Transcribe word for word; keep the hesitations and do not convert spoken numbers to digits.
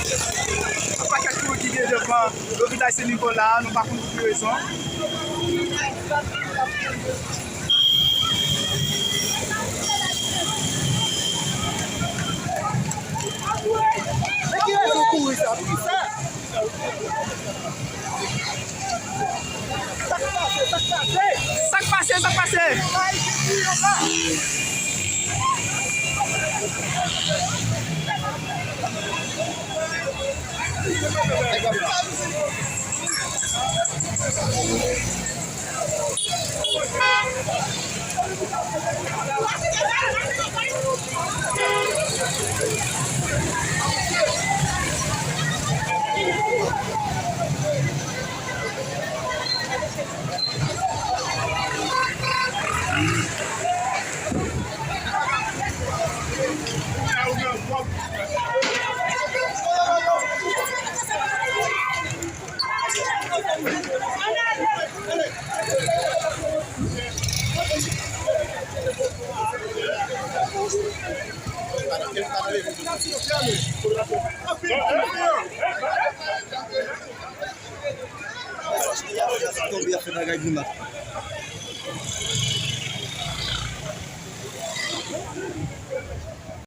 Yon pakèt kouri ki gen devan lopital Sen Nikola a, nou pa konn pou ki rezon. Men ki rezon kouri sa? Poukisa? Sa k pase? Sa k pase? Sa k pase? Sa k pase?